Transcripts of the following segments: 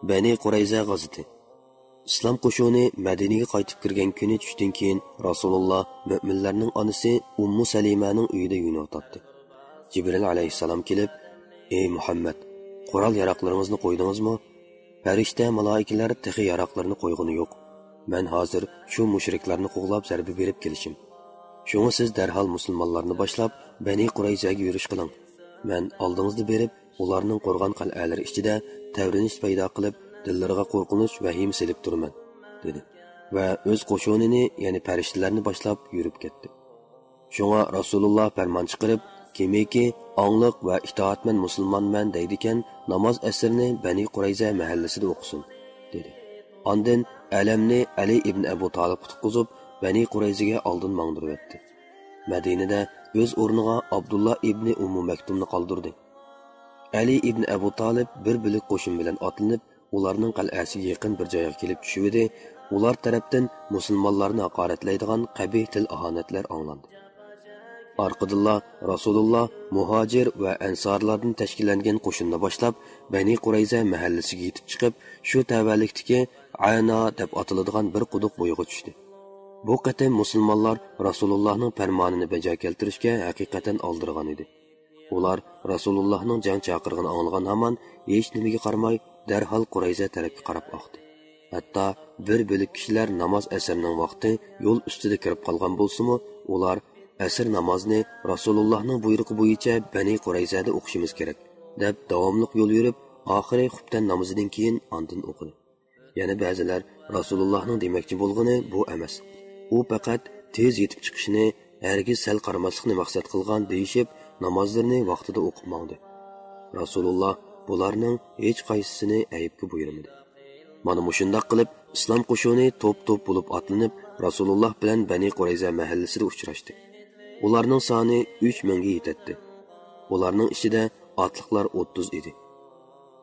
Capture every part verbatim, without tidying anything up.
بەنى قۇرەيزە غازىتى. ئىسلام قوشۇنى مەدىنىگە قايتىپ كىرگەن كۈنى چۈشتىن كېيىن رەسۇلۇللا مۆمىنلەرنىڭ ئانىسى ئۇممۇ سەلىمەنىڭ ئۆيىدە يۇيۇنۇۋاتاتتى. جىبرىل ئەلەيھىسسالام كېلىپ، «ئەي مۇھەممەد، قورال-ياراغلىرىڭىزنى قويدىڭىزمۇ؟ پەرىشتە، مالائىكىلەر تېخى ياراغلىرىنى قويغىنى يوق. مەن ھازىر شۇ مۇشرىكلارنى قوغلاپ زەربە بېرىپ كېلىشىم. شۇڭا سىز دەرھال مۇسۇلمانلارنى باشلاپ، بەنى قۇرەيزەگە يۈرۈش قىلىڭ. مەن ئالدىڭىزدا بېرىپ، ئۇلارنىڭ قورغان قەلئەلىرى ئىچىدە تەۋرىنىش پەيدا قىلىپ، دىللىرىغا قورقۇنچ، ۋەھىمە سېلىپ تۇرىمەن» دېدى ۋە ئۆز قوشۇنىنى، يەنى پەرىشتىلەرنى باشلاپ يۈرۈپ كەتتى. شۇڭا رەسۇلۇللا پەرمان چىقىرىپ، «كىمكى ئاڭلىق ۋە ئىتائەتمەن مۇسۇلمانمەن دەيدىكەن، ناماز ئەسىرنى بەنى قۇرەيزە مەھەللىسىدە ئوقۇسۇن» دېدى. ئاندىن ئەلەمنى ئەلى ئىبن ئەبۇ تالىپقا تۇتقۇزۇپ، بەنى قۇرەيزىگە ئالدىن ماڭدۇرۇۋەتتى. مەدىنىدە ئۆز ئورنىغا ئابدۇللا ئىبنى ئۇممۇ مەكتۇمنى قالدۇردى. ئەلى ئىبن ئەبۇ تالىپ بىر بۆلەك قوشۇن بىلەن ئاتلىنىپ، ئۇلارنىڭ قەلئەسىگە يېقىن بىر جايغا كېلىپ چۈشۈۋىدى، ئۇلار تەرەپتىن مۇسۇلمانلارنى ھاقارەتلەيدىغان قەبىھ تىل-ئاھانەتلەر ئاڭلاندى. ئارقىدىنلا رەسۇلۇللا مۇھاجىر ۋە ئەنسارلاردىن تەشكىللەنگەن قوشۇننى باشلاپ، بەنى قۇرەيزە مەھەللىسىگە يېتىپ چىقىپ، شۇ تەۋەلىكتىكى ئەنا دەپ ئاتىلىدىغان بىر قۇدۇق بويىغا چۈشتى. بۇ قېتىم مۇسۇلمانلار رەسۇلۇللانىڭ پەرمانىنى بەجا كەلتۈرۈشكە ھەقىقەتەن ئالدىرىغان ئىدى. ئۇلار رەسۇلۇللانىڭ جەڭ چاقىرىقىنى ئاڭلىغان ھامان ھېچنېمىگە قارىماي، دەرھال قۇرەيزە تەرەپكە قاراپ ئاقتى. ھەتتا بىر بۆلەك كىشىلەر ناماز ئەسىرنىڭ ۋاقتى يول ئۈستىدە كىرىپ قالغان بولسىمۇ، ئۇلار ئەسىر نامازىنى رەسۇلۇللانىڭ بۇيرۇقى بويىچە بەنى قۇرەيزەدە ئوقۇشىمىز كېرەك، دەپ داۋاملىق يول يۈرۈپ، ئاخىرى خۇپتەن نامىزىدىن كېيىن ئاندىن ئوقۇدى. يەنە بەزىلەر رەسۇلۇللانىڭ دېمەكچى بولغىنى بۇ ئەمەس. ئۇ پەقەت تېز يېتىپ چىقىشنى، ھەرگىز سەل قارىماسلىقنى مەقسەت قىلغان دېيىشىپ، نامازلىرىنى ۋاقتىدا ئوقۇپ ماڭدى. رەسۇلۇللا بۇلارنىڭ ھېچقايسىسىنى ئەيىبكە بۇيرۇمىدى. مانا مۇشۇنداق قىلىپ، ئىسلام قوشۇنى توپ-توپ بولۇپ ئاتلىنىپ، رەسۇلۇللا بىلەن بەنى قۇرەيزە مەھەللىسىدە ئۇچراشتى. ئۇلارنىڭ سانى ئۈچ مىڭگە يېتەتتى. ئۇلارنىڭ ئىچىدە ئاتلىقلار ئوتتۇز ئىدى.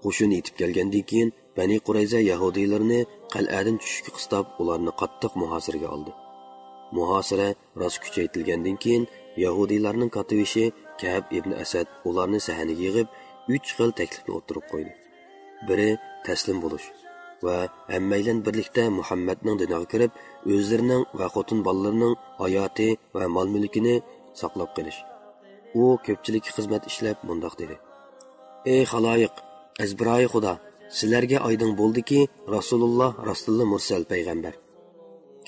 قوشۇن يېتىپ كەلگەندىن كېيىن، بەنى قۇرەيزە يەھۇدىيلىرىنى قەلئەدىن چۈشۈشكە قىستاپ، ئۇلارنى قاتتىق مۇھاسىرىگە ئالدى. مۇھاسىرە راست كۈچەيتىلگەندىن كېيىن، يەھۇدىيلارنىڭ كاتتىبېشى كەئب ئىبن ئەسەد ئۇلارنى سەھنىگە يىغىپ، ئۈچ خىل تەكلىپنى ئوتتۇرىغا قويدى. بىرى، تەسلىم بولۇش ۋە ھەممەيلەن بىرلىكتە مۇھەممەدنىڭ دىنىغا كىرىپ، ئۆزلىرىنىڭ ۋە خوتۇن بالىلىرىنىڭ ھاياتى ۋە مال-مۈلكىنى ساقلاپ قېلىش. ئۇ كۆپچىلىككە خىزمەت ئىشلەپ مۇنداق دېدى: «ئەي خالايىق، ئەزبىرايى خۇدا، سىلەرگە ئايدىڭ بولدىكى، رەسۇلۇللا راستتىنلا مۇرسەل پەيغەمبەر.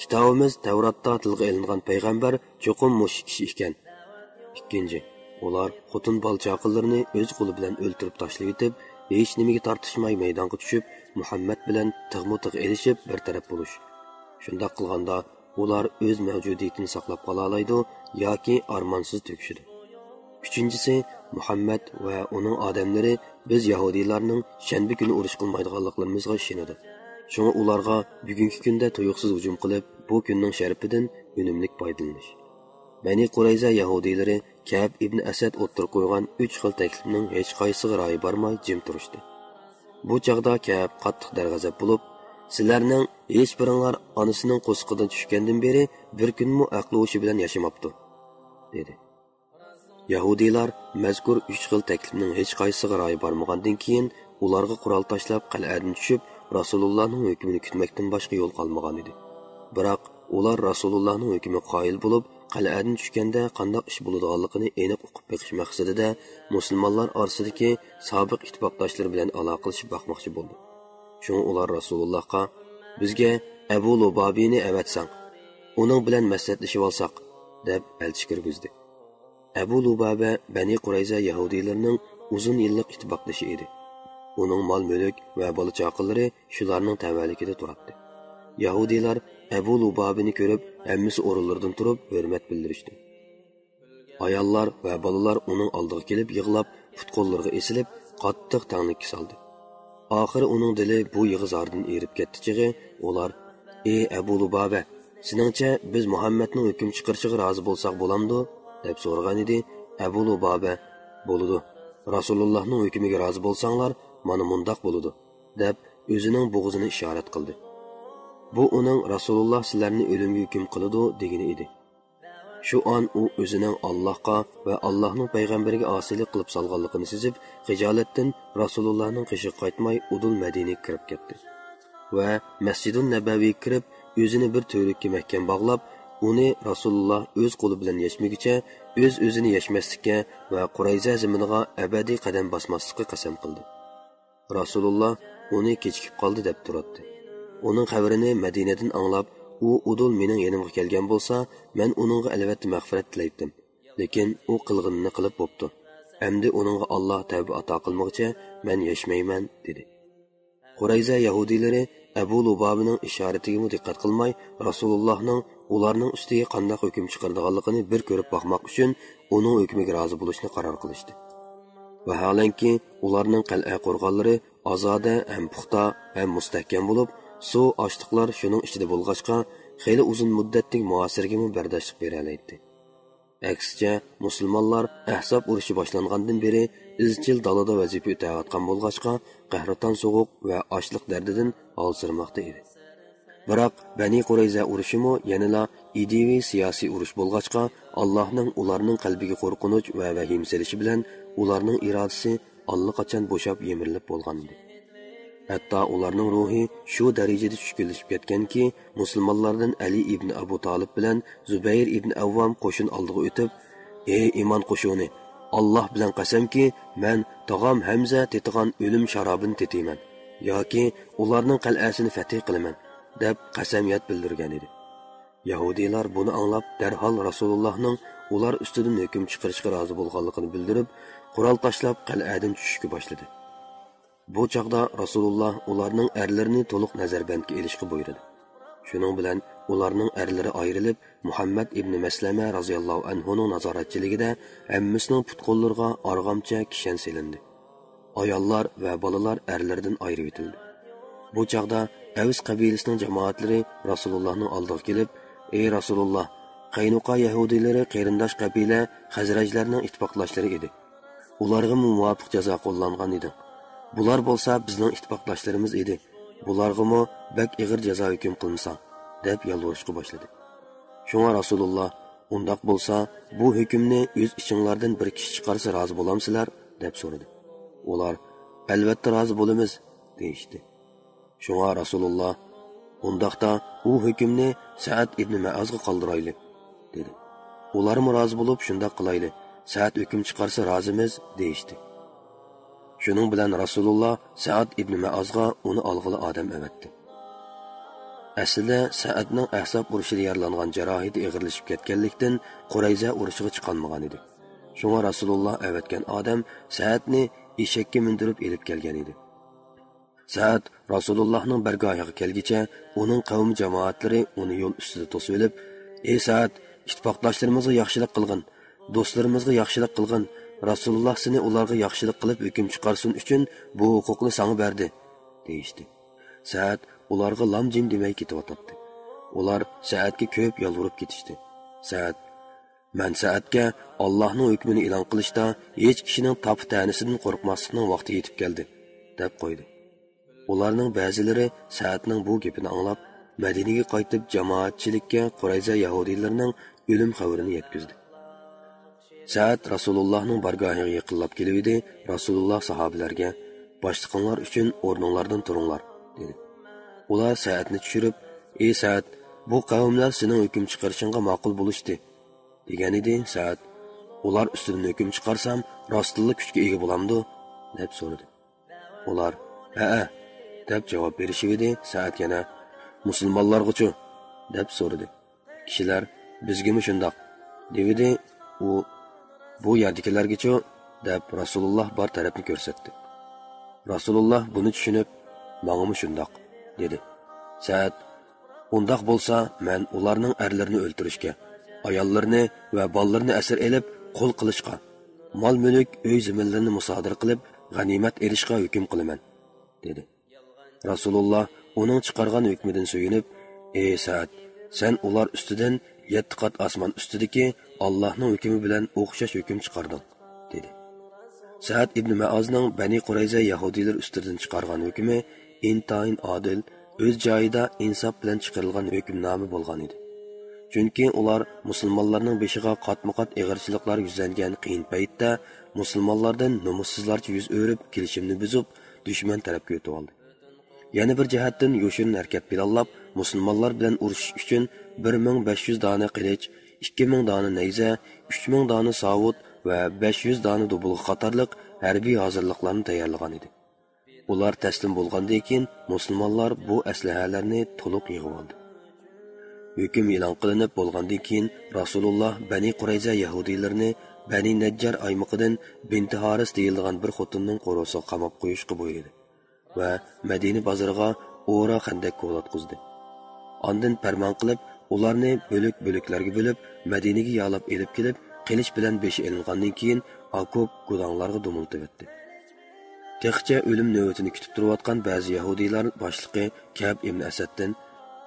كىتابىمىز تەۋراتتا تىلغا ئېلىنغان پەيغەمبەر چوقۇم مۇشۇ كىشى ئىكەن.» ئىككىنچى، ئۇلار خوتۇن بالا-چاقىلىرىنى ئۆز قولى بىلەن ئۆلتۈرۈپ تاشلىۋېتىپ، ھېچنېمىگە تارتىشماي مەيدانغا چۈشۈپ، مۇھەممەد بىلەن تىغمۇ تىغ ئېلىشىپ بىر تەرەپ بولۇش. شۇنداق قىلغاندا، ئۇلار ئۆز مەۋجۇدىيىتىنى ساقلاپ قالالايدۇ ياكى ئارمانسىز تۈگىشىدۇ. ئۈچىنچىسى، مۇھەممەد ۋە ئۇنىڭ ئادەملىرى بىز يەھۇدىيلارنىڭ شەنبە كۈنى ئۇرۇش قىلمايدىغانلىقلىرىمىزغا ئىشىنىدۇ. شۇڭا ئۇلارغا بۈگۈنكى كۈندە تۇيۇقسىز ھۇجۇم قىلىپ، بۇ كۈننىڭ شەرىپىدىن ئۈنۈملۈك پايدىلىنىش. بەنى قۇرەيزە يەھۇدىيلىرى كەئب ئىبن ئەسەد ئوتتۇرىغا قويغان ئۈچ خىل تەكلىپنىڭ ھېچقايسىسىغا رايى بارماي جىم تۇرۇشتى. بۇ چاغدا كەئب قاتتىق دەرغەزەپ بولۇپ، «سىلەرنىڭ ھېچبىرىڭلار ئانىسىنىڭ قورسىقىدىن چۈشكەندىن بېرى بىر كۈنمۇ ئەقلى-ھوشى بىلەن ياشىماپتۇ» دېدى. يەھۇدىيلار مەزكۇر ئۈچ خىل تەكلىپنىڭ ھېچقايسىسىغا رايى بارمىغاندىن كېيىن، ئۇلارغا قورال تاشلاپ قەلئەدىن چۈشۈپ، رەسۇلۇللانىڭ ھۆكمىنى كۈتمەكتىن باشقا يول قالمىغانىدى. بىراق ئۇلار رەسۇلۇللانىڭ ھۆكمىگە قايىل بولۇپ، قەلئەدىن چۈشكەندە قانداق ئىش بولىدىغانلىقىنى ئېنىق ئۇقۇپ بېقىش مەقسىتىدە مۇسۇلمانلار ئارىسىدىكى سابىق ئىتتىپاقداشلىرى بىلەن ئالاقىلىشىپ باقماقچى بولدى. شۇڭا ئۇلار رەسۇلۇللاھقا، «بىزگە ئەبۇ لۇبابىنى ئەۋەتسەڭ، ئۇنىڭ بىلەن مەسلىھەتلىشىۋالساق» دەپ ئەلچى كىرگۈزدى. ئەبۇ لۇبابە بەنى قۇرەيزە يەھۇدىيلىرىنىڭ ئۇزۇن يىللىق ئىتتىپاقدىشى ئىدى. ئۇنىڭ مال-مۈلۈك ۋە بالا-چاقىلىرى شۇلارنىڭ تەۋەلىكىدە تۇراتتى. يەھۇدىيلار ئەبۇ لۇبابىنى كۆرۈپ، ھەممىسى ئورۇنلىرىدىن تۇرۇپ ھۆرمەت بىلدۈرۈشتى. ئاياللار ۋە بالىلار ئۇنىڭ ئالدىغا كېلىپ يىغلاپ، پۇت-قوللىرىغا ئېسىلىپ، قاتتىق تەڭلىككە سالدى. ئاخىرى ئۇنىڭ دىلى بۇ يىغا-زاردىن ئېرىپ كەتتى چېغى، ئۇلار، «ئى ئەبۇ لۇبابە، سېنىڭچە بىز مۇھەممەدنىڭ ھۆكۈم چىقىرىشىغا رازى بولساق بولامدۇ؟» دەپ سورىغانىدى. ئەبۇ لۇبابە، «بولىدۇ، رەسۇلۇللاھنىڭ ھۆكمىگە رازى بولساڭلار، مانا مۇنداق بولىدۇ» دەپ، ئۆزىنىڭ بوغۇزىنى ئىشارەت قىلدى. بۇ ئۇنىڭ «رەسۇلۇللا سىلەرنى ئۆلۈمگە ھۆكۈم قىلىدۇ» دېگىنى ئىدى. شۇ ئان ئۇ ئۆزىنىڭ ئاللاھقا ۋە ئاللاھنىڭ پەيغەمبىرىگە ئاسىيلىق قىلىپ سالغانلىقىنى سېزىپ، خىجالەتتىن رەسۇلۇللاھنىڭ قېشىغا قايتماي، ئۇدۇل مەدىنىگە كىرىپ كەتتى ۋە مەسجىدۇن نەبەۋىگە كىرىپ، ئۆزىنى بىر تۈۋرۈككە مەھكەم باغلاپ، ئۇنى رەسۇلۇللاھ ئۆز قولى بىلەن يەشمىگۈچە ئۆز-ئۆزىنى يەشمەسلىككە ۋە قۇرەيزە زېمىنىغا ئەبەدىي قەدەم باسماسلىققا قەسەم قىلدى. رەسۇلۇللاھ ئۇنى كېچىكىپ قالدى دەپ تۇراتتى. ئۇنىڭ خەۋىرىنى مەدىنىدىن ئاڭلاپ، ئۇ ئۇدۇل مېنىڭ يېنىمغا كەلگەن بولسا، مەن ئۇنىڭغا ئەلۋەتتە مەغپىرەت تىلەيتتىم. لېكىن ئۇ قىلغىنىنى قىلىپ بوپتۇ. ئەمدى ئۇنىڭغا ئاللاھ تەۋبە ئاتا قىلمىغۇچە مەن يەشمەيمەن، دېدى. قۇرەيزە يەھۇدىيلىرى ئەبۇ لۇبابىنىڭ ئىشارىتىگىمۇ دىققەت قىلماي، رەسۇلۇللاھنىڭ ئۇلارنىڭ ئۈستىگە قانداق ھۆكۈم چىقىرىدىغانلىقىنى بىر كۆرۈپ باقماق ئۈچۈن ئۇنىڭ ھۆكمىگە رازى بولۇشنى قارار قىلىشتى. ۋەھالەنكى، ئۇلارنىڭ قەلئە قورغانلىرى ئازادە ھەم پۇختا ھەم مۇستەھكەم بولۇپ، سۇ، ئاشلىقلار شۇنىڭ ئىچىدە بولغاچقا، خېلى ئۇزۇن مۇددەتلىك مۇھاسىرىگىمۇ بەرداشلىق بېرەلەيتتى. ئەكسىچە، مۇسۇلمانلار ئەھزاب ئۇرۇشى باشلانغاندىن بېرى ئىزچىل دالىدا ۋەزىپە ئۆتەۋاتقان بولغاچقا، قەھرىتان سوغۇق ۋە ئاچلىق دەردىدىن ھالسىرىماقتا ئىدى. بىراق، بەنى قۇرەيزە ئۇرۇشىمۇ يەنىلا ئىدىيىۋى سىياسىي ئۇرۇش بولغاچقا، ئاللاھنىڭ ئۇلارنىڭ قەلبىگە قورقۇنچ ۋە ۋەھىمە سېلىشى بىلەن ئۇلارنىڭ ئىرادىسى ئاللىقاچان بوشاپ يىمىرىلىپ بولغانىدى. ھەتتا ئۇلارنىڭ روھى شۇ دەرىجىدە چۈشكۈنلىشىپ كەتكەنكى، مۇسۇلمانلاردىن ئەلى ئىبن ئەبۇ تالىپ بىلەن زۇبەير ئىبن ئەۋۋام قوشۇن ئالدىغا ئۆتۈپ، «ئەي ئىمان قوشۇنى، ئاللاھ بىلەن قەسەمكى، مەن تاغام ھەمزە تېتىغان ئۆلۈم شارابىنى تېتىيمەن ياكى ئۇلارنىڭ قەلئەسىنى فەتھى قىلىمەن» دەپ قەسەمياد بىلدۈرگەن ئىدى. يەھۇدىيلار بۇنى ئاڭلاپ، دەرھال رەسۇلۇللاھنىڭ ئۇلار ئۈستىدىن ھۆكۈم چىقىرىشقا رازى بولغانلىقىنى بىلدۈرۈپ، قورال تاشلاپ قەلئەدىن چۈشۈشكە باشلىدى. بۇ چاغدا رەسۇلۇللاھ ئۇلارنىڭ ئەرلىرىنى تولۇق نەزەربەندكە ئېلىشقا بۇيرۇدى. شۇنىڭ بىلەن ئۇلارنىڭ ئەرلىرى ئايرىلىپ، مۇھەممەد ئىبنى مەسلەمە رازىياللاھۇ ئەنھۇنىڭ نازارەتچىلىكىدە ھەممىسىنىڭ پۇت-قوللىرىغا ئارغامچا كىشەن سېلىندى. ئاياللار ۋە بالىلار ئەرلىرىدىن ئايرىۋېتىلدى. بۇ چاغدا ئەۋس قەبىلىسىنىڭ جامائەتلىرى رەسۇلۇللاھنىڭ ئالدىغا كېلىپ، «ئەي رەسۇلۇللاھ، قەينۇقا يەھۇدىيلىرى قېرىنداش قەبىلە خەزرەجلەرنىڭ ئىتتىپاقداشلىرى ئىدى. ئۇلارغىمۇ مۇۋاپىق جازا قوللانغان ئىدىڭ. بۇلار بولسا بىزنىڭ ئىتتىپاقداشلىرىمىز ئىدى. بۇلارغىمۇ بەك ئېغىر جازا ھۆكۈم قىلمىساڭ» دەپ يالۋۇرۇشقا باشلىدى. شۇڭا رەسۇلۇللاھ، «ئۇنداق بولسا، بۇ ھۆكۈمنى ئۆز ئىچىڭلاردىن بىر كىشى چىقارسا رازى بولامسىلەر؟» دەپ سورىدى. ئۇلار، «ئەلۋەتتە رازى بولىمىز» دېيىشتى. شۇڭا رەسۇلۇللاھ، «ئۇنداقتا ئۇ ھۆكۈمنى سەئەد ئىبنى مەئازغا قالدۇرايلى» دېدى. ئۇلارمۇ رازى بولۇپ، «شۇنداق قىلايلى، سەئەد ھۆكۈم چىقارسا رازىمىز» دېيىشتى. شۇنىڭ بىلەن رەسۇلۇللاھ سەئەد ئىبنى مەئازغا ئۇنى ئالغىلى ئادەم ئەۋەتتى. ئەسلىدە سەئەدنىڭ ئەھزاب ئۇرۇشىدا يارىلانغان جاراھىتى ئېغىرلىشىپ كەتكەنلىكتىن، قۇرەيزە ئۇرۇشىغا چىقالمىغان ئىدى. شۇڭا رەسۇلۇللاھ ئەۋەتكەن ئادەم سەئەدنى ئېشەككە مىندۈرۈپ ئېلىپ كەلگەن ئىدى. سەئەد رەسۇلۇللاھنىڭ بارگاھىغا كەلگىچە، ئۇنىڭ قەۋم جامائەتلىرى ئۇنى يول ئۈستىدە توسۇۋېلىپ، «ئەي سەئەد، ئىتتىپاقداشلىرىمىزغا ياخشىلىق قىلغىن، دوستلىرىمىزغا ياخشىلىق قىلغىن، رەسۇلۇللاھ سېنى ئۇلارغا ياخشىلىق قىلىپ ھۆكۈم چىقارسۇن ئۈچۈن بۇ ھوقۇقنى ساڭا بەردى» دېيىشتى. سەئەد ئۇلارغا لام-جىم دېمەي كېتىۋاتاتتى. ئۇلار سەئەدكە كۆپ يالۋۇرۇپ كېتىشتى. سەئەد، «مەن سەئەدكە ئاللاھنىڭ ھۆكمىنى ئېلان قىلىشتا ھېچ كىشىنىڭ تاپا-تەنىسىدىن قورقماسلىقنىڭ ۋاقتى يېتىپ كەلدى» دەپ قويدى. ئۇلارنىڭ بەزىلىرى سەئەدنىڭ بۇ گېپىنى ئاڭلاپ، مەدىنىگە قايتىپ، جامائەتچىلىككە قۇرەيزە يەھۇدىيلىرىنىڭ ئۆلۈم خەۋىرىنى يەتكۈزدى. سەئەد رەسۇلۇللاھنىڭ بارگاھىغا يېقىنلاپ كېلىۋىدى، رەسۇلۇللاھ ساھابىلەرگە، «باشلىقىڭلار ئۈچۈن ئورنۇڭلاردىن تۇرۇڭلار» دېدى. ئۇلار سەئەدنى چۈشۈرۈپ، «ئەي سەئەد، بۇ قەۋملەر سېنىڭ ھۆكۈم چىقىرىشىڭغا ماقۇل بولۇشتى» دېگەنىدى. سەئەد، «ئۇلار ئۈستىدىن ھۆكۈم چىقارسام، راستتىنلا كۈچكە ئىگە بولامدۇ؟» دەپ سورىدى. ئۇلار، «ھەئە» دەپ جاۋاب بېرىشىۋىدى. سەئەد يەنە، «مۇسۇلمانلارغىچۇ؟» دەپ سورىدى. كىشىلەر، «بىزگىمۇ شۇنداق» دېۋىدى. ئۇ، «بۇ يەردىكىلەرگىچۇ؟» دەپ رەسۇلۇللاھ بار تەرەپنى كۆرسەتتى. رەسۇلۇللاھ بۇنى چۈشىنىپ، «ماڭىمۇ شۇنداق» دېدى. سەئەد، «ئۇنداق بولسا، مەن ئۇلارنىڭ ئەرلىرىنى ئۆلتۈرۈشكە، ئاياللىرىنى ۋە بالىلىرىنى ئەسىر ئېلىپ قۇل قىلىشقا، مال-مۈلۈك، ئۆي-زېمىنلىرىنى مۇسادىرە قىلىپ غەنىيمەت ئېلىشقا ھۆكۈم قىلىمەن» دېدى. رەسۇلۇللاھ ئۇنىڭ چىقارغان ھۆكمىدىن سۆيۈنۈپ، «ئەي سەئەد، سەن ئۇلار ئۈستىدىن يەتتە قات ئاسمان ئۈستىدىكى ئاللاھنىڭ ھۆكمى بىلەن ئوخشاش ھۆكۈم چىقاردىڭ» دېدى. سەئەد ئىبنى مەئازنىڭ بەنى قۇرەيزە يەھۇدىيلىرى ئۈستىدىن چىقارغان ھۆكمى ئىنتايىن ئادىل، ئۆز جايىدا ئىنساپ بىلەن چىقىرىلغان ھۆكۈمنامە بولغان ئىدى. چۈنكى ئۇلار مۇسۇلمانلارنىڭ بېشىغا قاتمۇقات ئېغىرچىلىقلار يۈزلەنگەن قىيىن پەيتتە مۇسۇلمانلاردىن نومۇسسىزلارچە يۈز ئۆرۈپ، كېلىشىمنى بۇزۇپ، دۈشمەن تەرەپكە ئۆتۈۋالدى. يەنە بىر جەھەتتىن يوشۇرۇن ھەرىكەت پىلانلاپ، مۇسۇلمانلار بىلەن ئۇرۇشۇش ئۈچۈن بىر مىڭ بەش يۈز دانە قىلىچ، ئىككى مىڭ دانە نەيزە، ئۈچ مىڭ دانە ساۋۇت ۋە بەش يۈز دانە دۇبۇلغا قاتارلىق ھەربىي ھازىرلىقلارنى تەييارلىغان ئىدى. ئۇلار تەسلىم بولغاندىن كېيىن، مۇسۇلمانلار بۇ ئەسلىھەلەرنى تولۇق يىغىۋالدى. ھۆكۈم ئېلان قىلىنىپ بولغاندىن كېيىن، رەسۇلۇللا بەنى قۇرەيزە يەھۇدىيلىرىنى بەنى نەججار ئايمىقىدىن بىنتى ھارىس دېيىلىدىغان بىر خوتۇننىڭ قورۇسىغا قاماپ قويۇشقا بۇيرۇدى ۋە مەدىنە بازىرىغا ئورا خەندەك كولاتقۇزدى. ئاندىن پەرمان قىلىپ، ئۇلارنى بۆلۈك-بۆلۈكلەرگە بۆلۈپ، مەدىنىگە يالاپ ئېلىپ كېلىپ، قىلىچ بىلەن بېشى ئېلىنغاندىن كېيىن، ئاكوپ گۇداڭلارغا دومىلىتىۋەتتى. تېخىچە ئۆلۈم نۆۋىتىنى كۈتۈپ تۇرۇۋاتقان بەزى يەھۇدىيلار باشلىقى كەئب ئىبن ئەسەدتىن،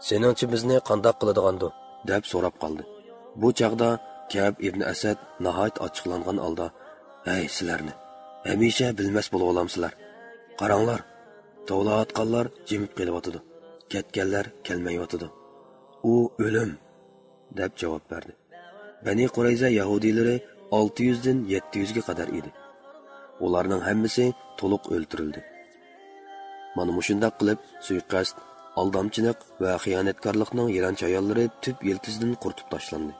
«سېنىڭچە بىزنى قانداق قىلىدىغاندۇ؟» دەپ سوراپ قالدى. بۇ چاغدا كەئب ئىبن ئەسەد ناھايىتى ئاچچىقلانغان ھالدا، «ھەي، سىلەرنى! ھەمىشە بىلمەس بولۇۋالامسىلەر؟ قاراڭلار، توۋلاۋاتقانلار جىمىپ قېلىۋاتىدۇ، كەتكەنلەر كەلمەيۋاتىدۇ. ئۇ ئۆلۈم!» دەپ جاۋاب بەردى. بەنى قۇرەيزە يەھۇدىيلىرى ئالتە يۈزدىن يەتتە يۈزگە قەدەر ئىدى. ئۇلارنىڭ ھەممىسى تولۇق ئۆلتۈرۈلدى. مانا مۇشۇنداق قىلىپ، سۇيىقەست، ئالدامچىلىق ۋە خىيانەتكارلىقنىڭ يىلان چايانلىرى تۈپ يىلتىزىدىن قۇرۇتۇپ تاشلاندى.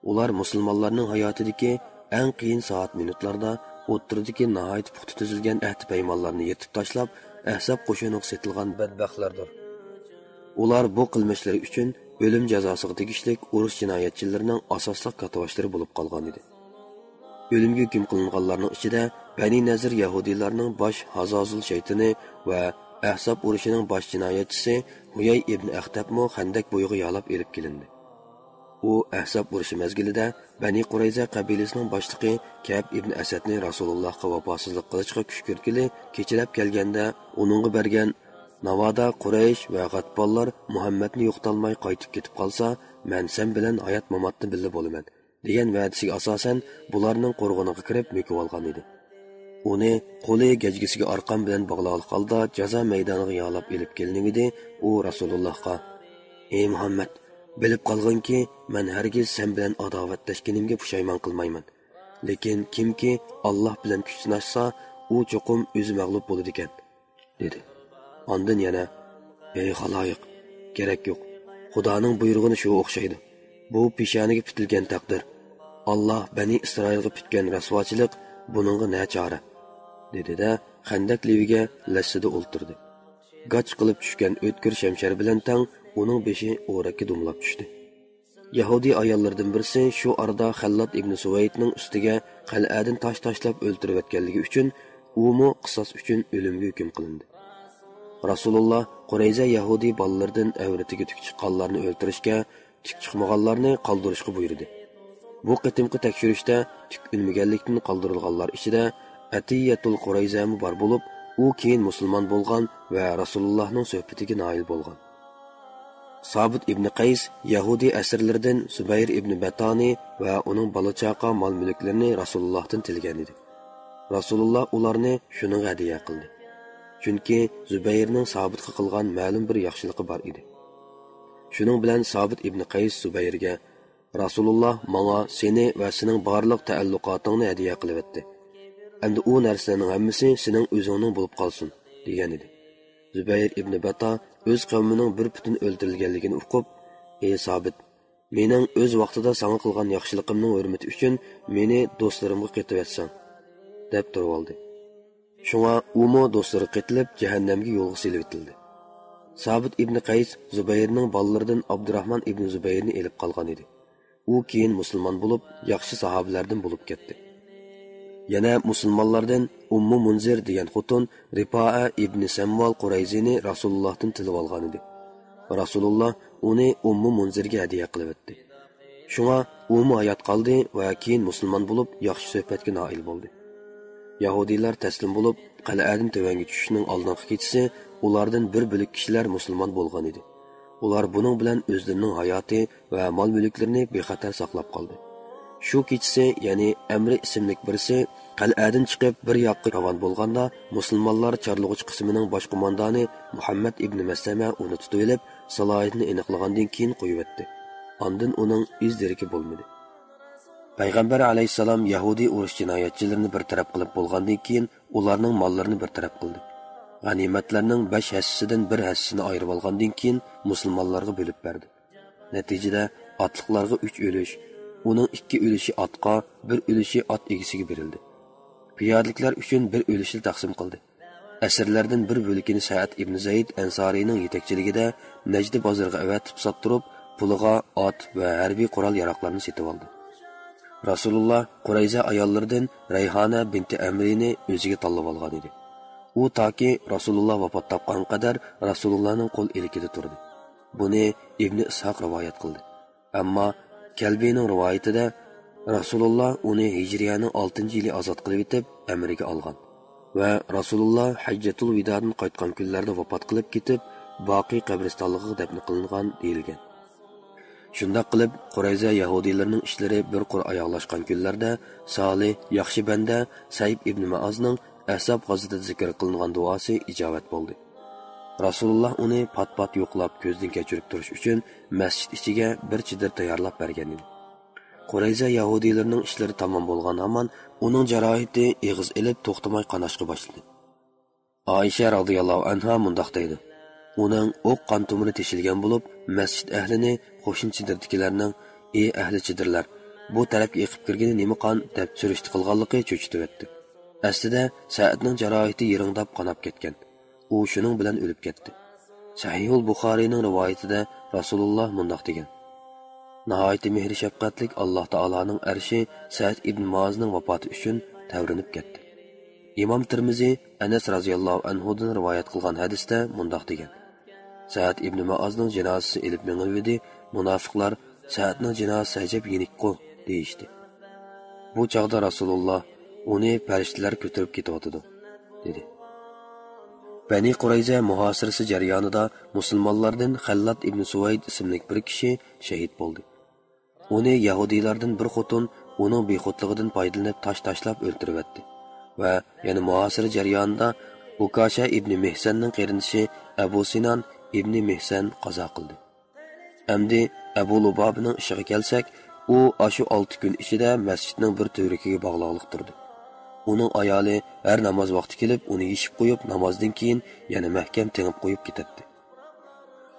ئۇلار مۇسۇلمانلارنىڭ ھاياتىدىكى ئەڭ قىيىن سائەت مىنۇتلاردا ئوتتۇرىدىكى ناھايىتى پۇختا تۈزۈلگەن ئەھدى پەيمانلارنى يىرتىپ تاشلاپ، ئەھزاب قوشۇنىغا سېتىلغان بەتبەختلەردۇر. ئۇلار بۇ قىلمىشلىرى ئۈچۈن ئۆلۈم جازاسىغا تېگىشلىك ئۇرۇش جىنايەتچىلىرىنىڭ ئاساسلىق كاتتىباشلىرى بولۇپ قالغان ئىدى. ئۆلۈمگە ھۆكۈم قىلىنغانلارنىڭ ئىچىدە بەنى نەزىر يەھۇدىيلارنىڭ باش ھازازۇل شەيتىنى ۋە ئەھزاب ئۇرۇشىنىڭ باش جىنايەتچىسى ھۇيەي ئىبن ئەختەبمۇ خەندەك بويىغا يالاپ ئېلىپ كېلىندى. ئۇ ئەھزاب ئۇرۇشى مەزگىلىدە بەنى قۇرەيزە قەبىلىسىنىڭ باشلىقى كەئب ئىبن ئەسەدنى رەسۇلۇللاھقا ۋاپاسىزلىق قىلىشقا كۈشكۈرتكىلى كېچىلەپ كەلگەندە، ئۇنىڭغا بەرگەن، «ناۋادا قۇرەيش ۋە غەتپانلار مۇھەممەدنى يوقىتالماي قايتىپ كېتىپ قالسا، مەن سەن بىلەن ھايات-ماماتتا بىللە بولىمەن» دېگەن ۋەدىسىگە ئاساسەن، بۇلارنىڭ قورغىنىغا كىرىپ مۆكۈۋالغان ئىدى. ئۇنى قولى گەجگىسىگە ئارقان بىلەن باغلاغلىق ھالدا جازا مەيدانىغا يالاپ ئېلىپ كېلىنىۋىدى. ئۇ رەسۇلۇللاھقا، «ئەي مۇھەممەد، بىلىپ قالغىنكى، مەن ھەرگىز سەن بىلەن ئاداۋەتلەشكىنىمگە پۇشايمان قىلمايمەن. لېكىن كىمكى ئاللاھ بىلەن كۈچ سىناشسا، ئۇ چوقۇم ئۆزى مەغلۇپ بولىدىكەن» دېدى. ئاندىن يەنە، «ئەي خالايىق، گېرەك يوق. خۇدانىڭ بۇيرۇغىنى شۇ ئوخشايدۇ. بۇ پېشانىگە پۈتۈلگەن تەقدىر. ئاللاھ بەنى ئىسرائىلغا پۈتكەن رەسۋاچىلىق، بۇنىڭغا نە چارە؟» دېدى-دە، خەندەك لېۋىگە لەسسىدە ئولتۇردى. گاچ قىلىپ چۈشكەن ئۆتكۈر شەمشەر بىلەن تەڭ ئۇنىڭ بېشى ئورەككە دومىلاپ چۈشتى. يەھۇدىي ئاياللىرىدىن بىرسى شۇ ئارىدا خەللات ئىبنى سۇۋەيدنىڭ ئۈستىگە قەلئەدىن تاش تاشلاپ ئۆلتۈرۈۋەتكەنلىكى ئۈچۈن، ئۇمۇ قىساس ئۈچۈن ئۆلۈمگە ھۆكۈم قىلىندى. رەسۇلۇللا قۇرەيزە يەھۇدىي بالىلىرىدىن ئەۋرىتىگە تۈك چىققانلارنى ئۆلتۈرۈشكە، تۈك چىقمىغانلارنى قالدۇرۇشقا بۇيرۇدى. بۇ قېتىمقى تەكشۈرۈشتە تۈك ئۈنمىگەنلىكتىن قالدۇرۇلغانلار ئىچىدە ئەتىيەتۇل قۇرەيزەمۇ بار بولۇپ، ئۇ كېيىن مۇسۇلمان بولغان ۋە رەسۇلۇللانىڭ سۆھبىتىگە نائىل بولغان. سابىت ئىبنى قەيس يەھۇدىي ئەسىرلىرىدىن زۇبەير ئىبنى بەتانى ۋە ئۇنىڭ بالا-چاقا، مال-مۈلۈكلىرىنى رەسۇلۇللاھتىن تىلىگەن ئىدى. رەسۇلۇللا ئۇلارنى شۇنىڭغا ھەدىيە قىلدى. چۈنكى زۇبەيرنىڭ سابىتقا قىلغان مەلۇم بىر ياخشىلىقى بار ئىدى. شۇنىڭ بىلەن سابىت ئىبنى قەيس زۇبەيرگە، «رەسۇلۇللا ماڭا سېنى ۋە سېنىڭ بارلىق تەئەللۇقاتىڭنى ھەدىيە قىلىۋەتتى. ئەمدى ئۇ نەرسىلەرنىڭ ھەممىسى سېنىڭ ئۆزۈڭنىڭ بولۇپ قالسۇن» دېگەن ئىدى. زۇبەير ئىبنى بەتا ئۆز قەۋمىنىڭ بىر پۈتۈن ئۆلتۈرۈلگەنلىكىنى ئۇقۇپ، «ئەي سابىت، مېنىڭ ئۆز ۋاقتىدا ساڭا قىلغان ياخشىلىقىمنىڭ ھۆرمىتى ئۈچۈن مېنى دوستلىرىمغا قېتىۋەتسەڭ» دەپ تۇرۇۋالدى. شۇڭا ئۇمۇ دوستلىرىغا قېتىلىپ، جەھەننەمگە يولغا سېلىۋېتىلدى. سابىت ئىبنى قەيس زۇبەيرنىڭ بالىلىرىدىن ئابدۇراھمان ئىبنى زۇبەيرنى ئېلىپ قالغان ئىدى. ئۇ كېيىن مۇسۇلمان بولۇپ، ياخشى ساھابىلەردىن بولۇپ كەتتى. يەنە مۇسۇلمانلاردىن ئۇممۇ مۇنزىر دېگەن خوتۇن رىپائە ئىبنى سەمۋال قۇرەيزىنى رەسۇلۇللاھتىن تىلىۋالغان ئىدى. رەسۇلۇللا ئۇنى ئۇممۇ مۇنزىرگە ھەدىيە قىلىۋەتتى. شۇڭا ئۇمۇ ھايات قالدى ۋە كېيىن مۇسۇلمان بولۇپ، ياخشى سۆھبەتكە نائىل بولدى. يەھۇدىيلار تەسلىم بولۇپ، قەلئەدىن تۆۋەنگە چۈشۈشنىڭ ئالدىنقى كېچىسى ئۇلاردىن بىر بۆلەك كىشىلەر مۇسۇلمان بولغان ئىدى. ئۇلار بۇنىڭ بىلەن ئۆزلىرىنىڭ ھاياتى ۋە مال-مۈلۈكلىرىنى بىخەتەر ساقلاپ قالدى. شۇ كېچىسى، يەنى ئەمرى ئىسىملىك بىرسى قەلئەدىن چىقىپ، بىر ياققا راۋان بولغاندا، مۇسۇلمانلار چارلىغۇچى قىسمىنىڭ باش قوماندانى مۇھەممەد ئىبنى مەسلەمە ئۇنى تۇتۇۋېلىپ، سالاھىيىتىنى ئېنىقلىغاندىن كېيىن قويۇۋەتتى. ئاندىن ئۇنىڭ ئىز دېرىكى بولمىدى. پەيغەمبەر ئەلەيھىسسالام يەھۇدىي ئۇرۇش جىنايەتچىلىرىنى بىر تەرەپ قىلىپ بولغاندىن كېيىن، ئۇلارنىڭ ماللىرىنى بىر تەرەپ قىلدى. غەنىيمەتلەرنىڭ بەش ھەسسىسىدىن بىر ھەسسىسىنى ئايرىۋالغاندىن كېيىن، مۇسۇلمانلارغا بۆلۈپ بەردى. نەتىجىدە، ئاتلىقلارغا ئۈچ ئۈلۈش، ئۇنىڭ ئىككى ئۈلۈشى ئاتقا، بىر ئۈلۈشى ئات ئىگىسىگە بېرىلدى. پىيادىلىكلەر ئۈچۈن بىر ئۈلۈشنى تەقسىم قىلدى. ئەسىرلەردىن بىر بۆلىكىنى سەئەد ئىبن زەيد ئەنسارىينىڭ يېتەكچىلىكىدە نەجدى بازىرىغا ئەۋەتىپ ساتتۇرۇپ، پۇلىغا ئات ۋە ھەربىي قورال-ياراغلارنى سېتىۋالدى. رەسۇلۇللا قۇرەيزە ئاياللىرىدىن رەيھانە بىنتى ئەمرىنى ئۆزىگە تاللىۋالغان ئىدى. ئۇ تاكى رەسۇلۇللا ۋاپات تاپقانغا قەدەر رەسۇلۇللانىڭ قول ئىلكىدە تۇردى. بۇنى ئىبنى ئىسھاق رىۋايەت قىلدى. ئەمما كەلبىنىڭ رىۋايىتىدە، رەسۇلۇللا ئۇنى ھىجرىيەنىڭ ئالتىنچى يىلى ئازاد قىلىۋېتىپ، ئەمرىگە ئالغان ۋە رەسۇلۇللا ھەججەتۇل ۋىدادىن قايتقان كۈنلەردە ۋاپات قىلىپ كېتىپ، باقىي قەبرىستانلىقىغا دەپنە قىلىنغان دېيىلگەن. شۇنداق قىلىپ، قۇرەيزە يەھۇدىيلىرىنىڭ ئىشلىرى بىر قۇر ئاياغلاشقان كۈنلەردە سالىھ، ياخشى بەندە سەئىب ئىبنى مەئازنىڭ ئەھزاب غازىتىدە زىكىر قىلىنغان دۇئاسى ئىجابەت بولدى. رەسۇلۇللا ئۇنى پات-پات يوقلاپ، كۆزدىن كەچۈرۈپ تۇرۇش ئۈچۈن مەسچىت ئىچىگە بىر چېدىر تەييارلاپ بەرگەن ئىدى. قۇرەيزە يەھۇدىيلىرىنىڭ ئىشلىرى تامام بولغان ھامان، ئۇنىڭ جاراھىتى ئېغىز ئېلىپ، توختىماي قاناشقا باشلىدى. ئائىشە رازىياللاھۇ ئەنھا مۇنداق دەيدۇ: «ئۇنىڭ ئوق قان تومۇرى تېشىلگەن بولۇپ، مەسچىت ئەھلىنى قوشنا چېدىردىكىلەرنىڭ، ئى ئەھلى چېدىرلار، بۇ تەرەپكە ئېقىپ كىرگىنى نېمە قان؟» دەپ سۈرۈشتە قىلغانلىقى چۆچۈتۈۋەتتى. ئەسلىدە سەئەدنىڭ جاراھىتى يىرىڭداپ قاناپ كەتكەن. ئۇ شۇنىڭ بىلەن ئۆلۈپ كەتتى. سەھىھۇل بۇخارىينىڭ رىۋايىتىدە رەسۇلۇللا مۇنداق دېگەن: «ناھايىتى مېھرى شەپقەتلىك ئاللاھ تائالانىڭ ئەرشى سەئەد ئىبن مۇئازنىڭ ۋاپاتى ئۈچۈن تەۋرىنىپ كەتتى.» ئىمام تىرمىزى ئەنەس رازىياللاھۇ ئەنھۇدىن رىۋايەت قىلغان ھەدىستە مۇنداق دېگەن: «سەئەد ئىبن مۇئازنىڭ جىنازىسى ئېلىپ مېڭىلىۋىدى، مۇناپىقلار سەئەدنىڭ جىنازىسى ئەجەب يېنىكقۇ دېيىشتى. بۇ چاغدا رەسۇلۇللا ئۇنى پەرىشتىلەر كۆتۈرۈپ كېتىۋاتىدۇ» دېدى. بەنى قۇرەيزە مۇھاسىرىسى جەريانىدا مۇسۇلمانلاردىن خەللات ئىبن سۇۋەيد ئىسىملىك بىر كىشى شېھىت بولدى. ئۇنى يەھۇدىيلاردىن بىر خوتۇن ئۇنىڭ بىخۇدلۇقىدىن پايدىلىنىپ تاش تاشلاپ ئۆلتۈرۈۋەتتى ۋە يەنە مۇھاسىرە جەريانىدا ئۇكاشە ئىبنى مېھسەننىڭ قېرىندىشى ئەبۇ سىنان ئىبنى مېھسەن قازا قىلدى. ئەمدى ئەبۇ لۇبابىنىڭ ئىشىغا كەلسەك، ئۇ ئاشۇ ئالتە كۈن ئىچىدە مەسچىتنىڭ بىر تۈۋرۈكىگە باغلاقلىق تۇردى. ئۇنىڭ ئايالى ھەر ناماز ۋاقتى كېلىپ، ئۇنى يېشىپ قويۇپ، نامازدىن كېيىن يەنە مەھكەم تېڭىپ قويۇپ كېتەتتى.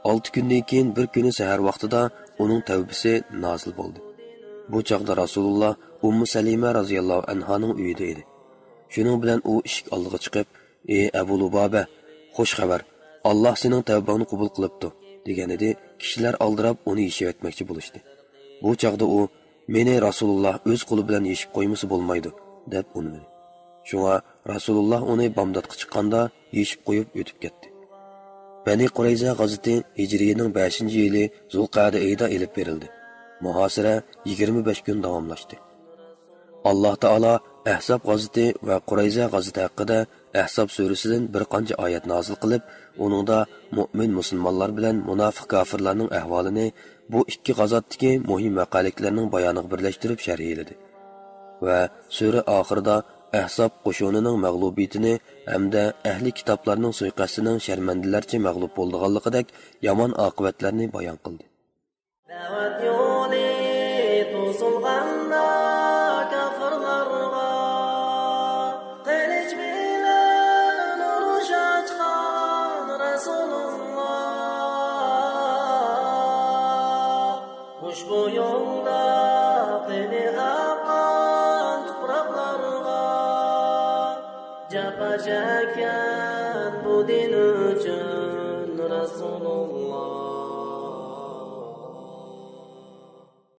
ئالتە كۈندىن كېيىن بىر كۈنى سەھەر ۋاقتىدا ئۇنىڭ تەۋبىسى نازىل بولدى. بۇ چاغدا رەسۇلۇللا ئۇممۇ سەلىمە رازىياللاھۇ ئەنھانىڭ ئۆيىدە ئىدى. شۇنىڭ بىلەن ئۇ ئىشىك ئالدىغا چىقىپ، «ئى ئەبۇ لۇبابە، خوش خەۋەر، ئاللاھ سېنىڭ تەۋبەڭنى قوبۇل قىلىپتۇ» دېگەنىدى. كىشىلەر ئالدىراپ ئۇنى يېشىۋەتمەكچى بولۇشتى. بۇ چاغدا ئۇ، «مېنى رەسۇلۇللا ئۆز قولى بىلەن يېشىپ قويمىسا بولمايدۇ» دەپ ئۇنىمىدى. شۇڭا رەسۇلۇللا ئۇنى بامداتقا چىققاندا يېشىپ قويۇپ ئۆتۈپ كەتتى. بەنى قۇرەيزە غازىتى ھىجرىيىنىڭ بەشىنچى يىلى زۇلقەدە ئېيىدا ئېلىپ بېرىلدى. مۇھاسىرە يىگىرمە بەش كۈن داۋاملاشتى. ئاللاھ تائالا ئەھزاب غازىتى ۋە قۇرەيزە غازىتى ھەققىدە ئەھزاب سۈرىسىدىن بىر قانچە ئايەت نازىل قىلىپ، ئۇنىڭدا مۆمىن مۇسۇلمانلار بىلەن مۇناپىق كاپىرلارنىڭ ئەھۋالىنى بۇ ئىككى غازاتتىكى مۇھىم ۋەقەلىكلەرنىڭ بايانىغا بىرلەشتۈرۈپ شەرھلىدى ۋە سۈرە ئاخىرىدا ئەھزاب قوشۇنىنىڭ مەغلۇبىيىتىنى ھەمدە ئەھلى كىتابلارنىڭ سۇيىقەستىنىڭ شەرمەندىلەرچە مەغلۇپ بولىدىغانلىقىدەك يامان ئاقىۋەتلەرنى بايان قىلدى. دەۋەت يولى توسۇلغاندا كاپىرلارغا، قىلىچ بىلەن ئۇرۇش ئاچقان رەسۇلۇللا. خۇشبۇ يولدا قېنى ئاققان تۇپراقلارغا، جاپا چەككەن بۇ دىن ئۈچۈن رەسۇلۇللا.